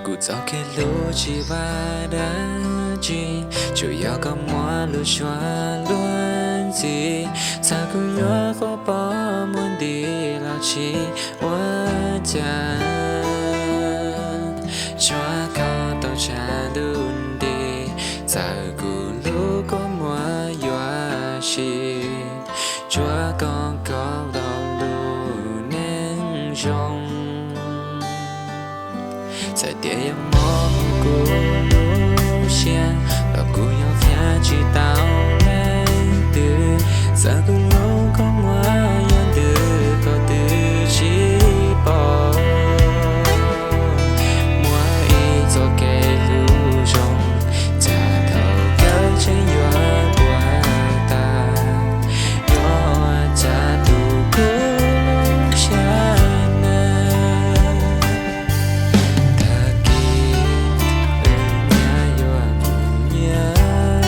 Kuv txoj kev hlub tsis vam dab tsi, tsuas yog koj muaj lus suav luag ntxhi. Txawm kuv yuav qhuav pom muaj nti los tsis ua cas, tsuav koj tau tshav ntuj nti. Txawm kuv hlub koj muaj yuam sij, tsuav koj kaum tau lub neej zoo. Txawm tias yuav mob kuv lub siab, los kuv yuav qhia tsis tau leej twg. Txawm kuv hlub koj muaj yuav ntws qhov twg tsis pom. Muaj ib txoj kev hlub zoo, cas thaum kawg tseem yuav puas tas. Yuav ua cas tu kuv lub siab na. Tag kis wb nyab yuav mus nyiam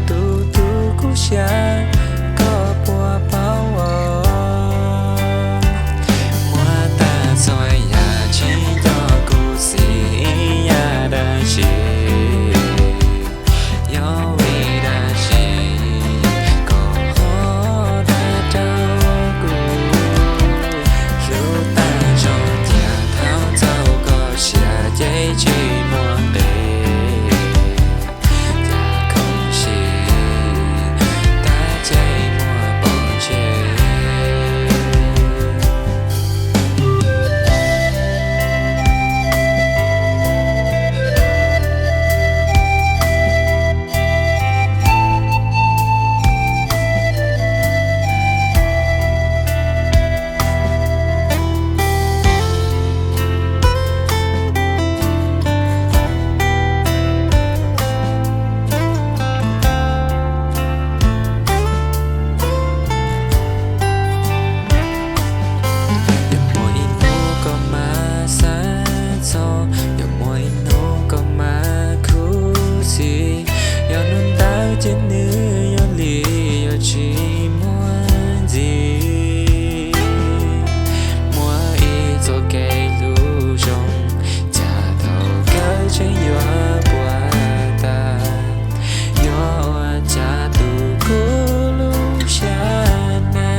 tus tu kuv siab, koj puas paub os. Muaj tas txhua yam tsis nco kuv xis ib yam dab tsi. Yog vim dab tsi koj ho dag rau kuv? Hlub tag zoo cas thaum txhaum koj siab ces tsis muaj nqis. Cas khoom siv tab ces muaj pov tseg. Yog muaj ib hnub koj mam xav txog, yog muaj ib hnub koj mam khuv xim, yog hnub ntawd ces nws yuav lig yuav tsis muaj ntxiv. Muaj ib txoj kev hlub zoo, cas thaum kawg tseem yuav puas tas. Yuav ua cas tu kuv lub siab na.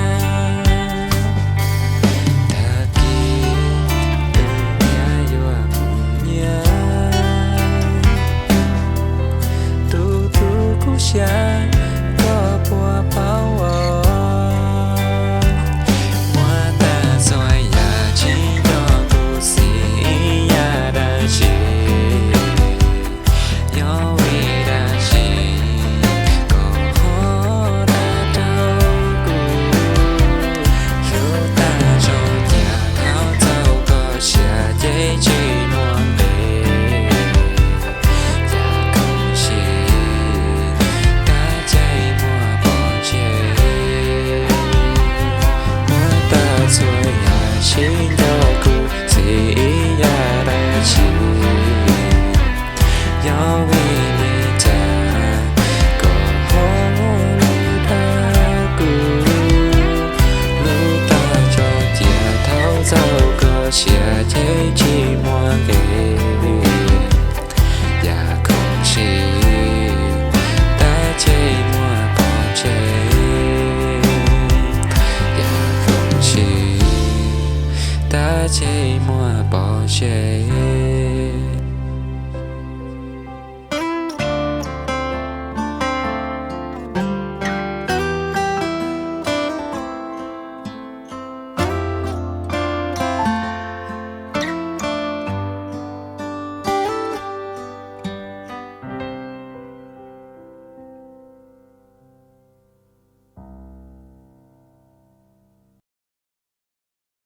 Tag kis wb nyab yuav mus nyiam tus tu kuv siab, koj puas paub os. Muaj tas txhua yam tsis nco kuv xis ib yam dab tsi. Yog vim dab tsi koj ho dag rau kuv? Hlub tag zoo cas thaum txhaum koj siab ces tsis muaj nqis. Cas khoom siv tab ces muaj pov tseg. Muaj tas txhua yam tsis nco kuv xis ib yam dab tsi. Yog vim li cas koj ho dag kuv? Hlub tag zoo cas thaum txhaum koj siab ces tsis muaj nqis. Cas khoom siv tab ces muaj pov tseg. Cas khoom siv tab ces muaj pov tseg.